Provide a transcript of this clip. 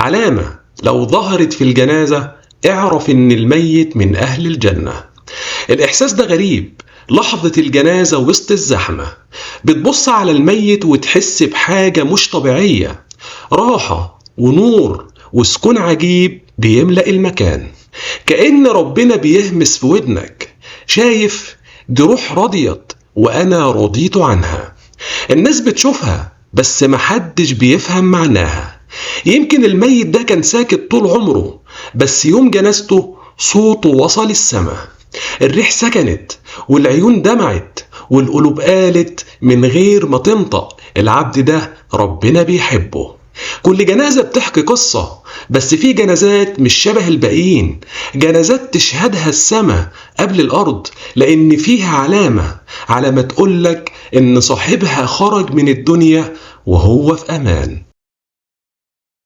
علامة لو ظهرت في الجنازة اعرف إن الميت من أهل الجنة. الإحساس ده غريب، لحظة الجنازة وسط الزحمة بتبص على الميت وتحس بحاجة مش طبيعية، راحة ونور وسكون عجيب بيملأ المكان، كأن ربنا بيهمس في ودنك: شايف دي روح رضيت وأنا رضيت عنها. الناس بتشوفها بس محدش بيفهم معناها. يمكن الميت ده كان ساكت طول عمره، بس يوم جنازته صوته وصل السما، الريح سكنت والعيون دمعت والقلوب قالت من غير ما تنطق: العبد ده ربنا بيحبه. كل جنازة بتحكي قصة، بس في جنازات مش شبه الباقيين، جنازات تشهدها السما قبل الأرض، لأن فيها علامة، علامة تقولك إن صاحبها خرج من الدنيا وهو في أمان.